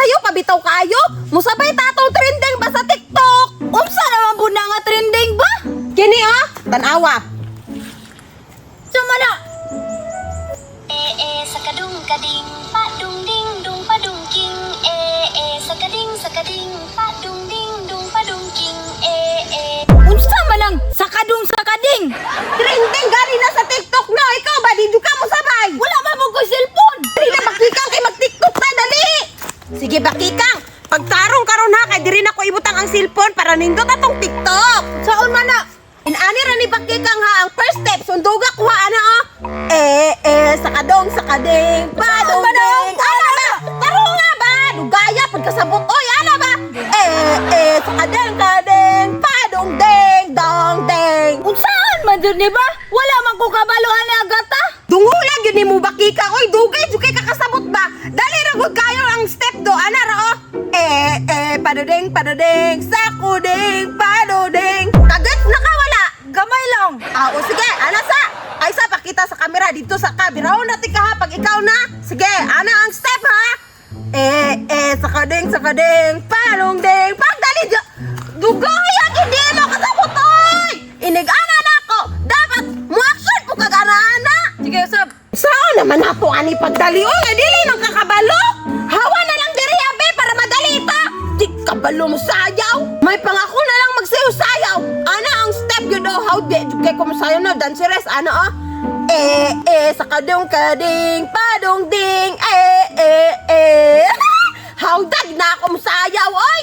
Sayo pabitaw kaayo. Musabay ta atong trending ba sa TikTok. Unsa naman pud na nga trending ba? Kini ah, tan-awa. Sama na. Eh eh sa kadung kading padung ding dung padung king eh eh sa kading padung ding dung padung king eh eh. Unsa man ang sakadong sakading? Trending gani na sa TikTok no. Ikaw ba di jud ka musabay? Wala man mo ko'y cellphone. Dali na bakikang kay mag-TikTok ta dali. Sige bakikang, pagtarong karon ha kay diri na ko ibutang ang cellphone para nindot atong TikTok. Saon man na? Inani ra ni bakikang ha ang first step sunduga kuha ana oh. Eh eh sakadong sakading padong man ang ding. Ana ba? Tarong nga ba? Dugaya pagkasabot oy ana ba? Eh eh sakadeng kading padong ding dong ding. Unsaan man jud ni ba? Wala man ko kabalo ani Agata. Dungulag yun ni mo bakika oy dugay jud kay kakasabot ba? Dali ra gud kayo ang step do ana ra oh. Eh eh paduding paduding sakuding paduding. Kagat nakawala. Gamay lang. Ah, o sige, ana sa. Ay sa pakita sa kamera dito sa ka. Birahon natin ka ha pag ikaw na. Sige, ana ang step ha. Eh eh sakading sakading palungding pagdali dyo. Dugay ang hindi mo kasabot oy. Inig ana na ako. Dapat mo action po kag ana ana. Sige, usab. Saan naman nato ani pagdali oy? Ay, dili nang kakabalo. Hawa na lang diri abe para madali ta. Di kabalo mo sayaw. May pangako na lang magsayaw sayaw. Ana ang step you know how di jud kay kumasayaw na danceres ana ah. Eh eh sa kadong kading padong ding eh eh eh. Hawdag na ako sayaw oy.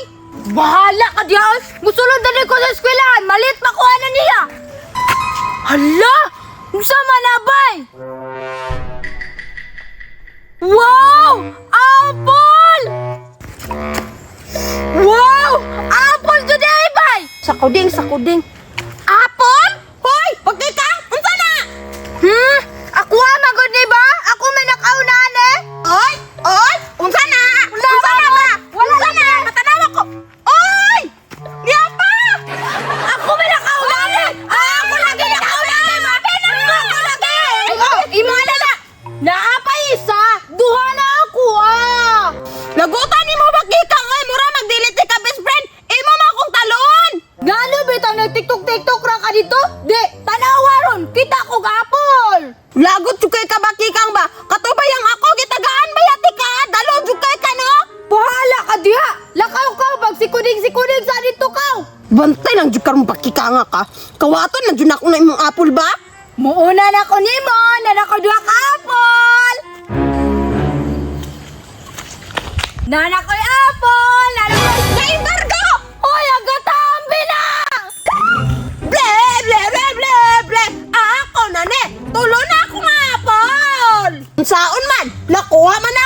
Bahala ka diha. Oy. Musulod na ko sa eskwelahan. Malit pa ko ana niya. Hala! Unsa man na bay? Wow! Apple! Wow! Apple today, bay! Sa kuding sa kuding. Apple? Hoy, pagkikang unsa na? Hmm? Ako ah, magod ni ba? Ako may nakaunahan eh. Oy! Oy! Unsa na? Wala Unsa na ba? Wala Unsa na? Matanawa ko. Oy! Niya pa! Ako may nakaunahan eh. Ako lagi nakaunahan! Ako lagi! Ay, imo na na. Naapay isa, duha na ako ah. Lagutan nimo bakikang oy, mura magdiliti ka best friend. Imo man akong talon. Ngano bitaw nag TikTok TikTok ra ka dito? Di, tanawa ron, kita ko gapol. Lagot jud kay ka bakikang ba? Katubayang ako gitagaan ba yati ka? Dalo jud kay ka no? Bahala ka diha. Lakaw ka pag sikuning-sikuning sa dito ka. Bantay lang jud karon bakikanga ka. Kawaton na jud ako na imong apple ba? Muuna na ko nimo, na nako duha ka apple. Nana ko'y apple, nana ko'y Naimbargo! Hoy, agatambi na! Ble, ble, ble, ble, ble. Ako na ne. Tulo na ako nga, Paul. Saon man, nakuha man.